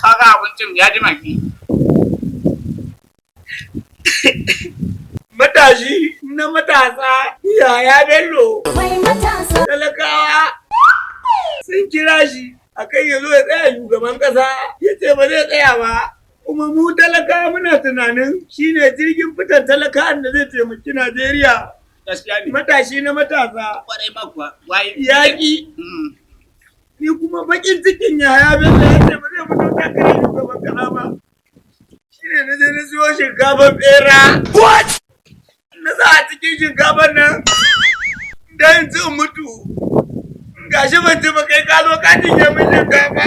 Kaga abincin ya ji maki. Matashi na matasa Yahaya Bello. Talakawa sun kira shi akan ya zo ya tsaya shugaban kasa, ya ce ba zai tsaya ba. Kuma mu talakawa muna tunanin shine jirgin fitan talakawan da zai taimaki Najeriya. Gaskiya ne. Matashi na matasa. Kwarai ma kuwa. Waye. Yaƙi. Ni kuma bakin cikin Yahaya Bello ya ce ba zai fito takarar shugaban kasa ba. Shine na je na siyo shinkafar bera. What? Na sa a cikin shinkafar nan dan ci in mutu. Gashi ban ci ba, kai ka zo ka cinye min shinkafa.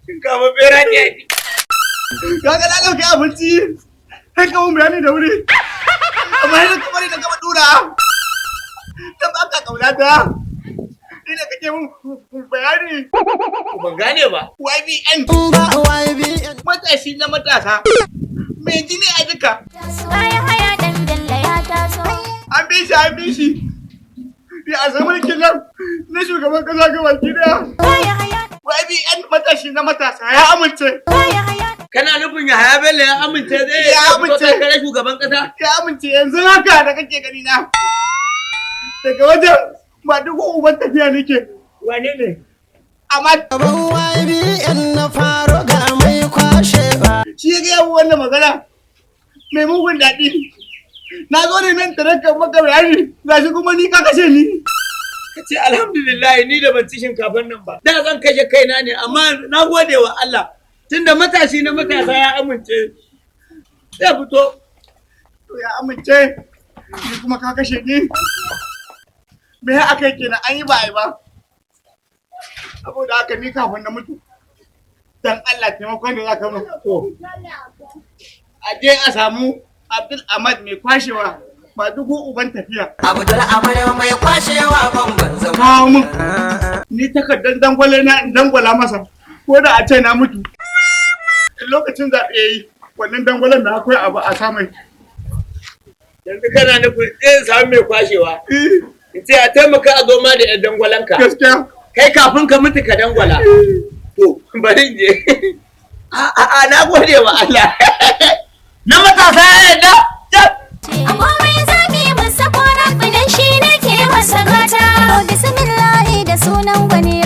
Shinkafa bera ce. Kaga na ɗauki abinci. Sai ka mun bayani da wuri. Amma yanzu ka bari na gama dura. Ta baka kauna ta. Ni da kake mun bayani. Ban gane ba. YBN. Matashi na matasa. Mai jini a jika. An bi shi, an bi shi. Ya zama mulkin nan na shugaban kasa ga baki daya. YBN matashi na matasa ya amince. Kana nufin Yahaya Bello ya amince zai Ya fito amince. takarar shugaban kasa? Ya amince yanzu haka da kake gani na. Daga wajen ba duk uban tafiya nake. Wane ne? Amma YBN na faro ga mai kwashewa. shi ya gaya min wannan magana mai mugun daɗi. Na zo ne nan tare ka maka bayani, gashi kuma ni ka kashe ni. Ka ce alhamdulillah, ni da ban ci shinkafar nan ba. Da zan kashe kaina ne, amma na gode wa Allah. Tunda matashi na matasa ya amince. Zai fito. To ya amince, ni kuma ka kashe ni. Me ya aka yi kenan, an yi ba a yi ba. Saboda haka ni kafin na mutu, dan Allah taimakon da za ka min. To. A je a samu Abdul Ahmad mai kwashewa ba dubu uban tafiya. Abdul Ahmad mai kwashewa ban zama. Kawo min. Ni takardar dangwale na in dangwala masa ko da a ce na mutu. In lokacin zaɓe ya yi, wannan dangwalen da akwai abu a samai. Yanzu kana nufin in samu mai kwashewa. In ce a taimaka a zo ma da 'yan dangwalanka. Gaskiya. Kai kafin ka mutu ka dangwala. To, bari in je. A a a, na gode wa Allah. Na matasa ya yarda. Jab. Bismillahi da sunan gwani.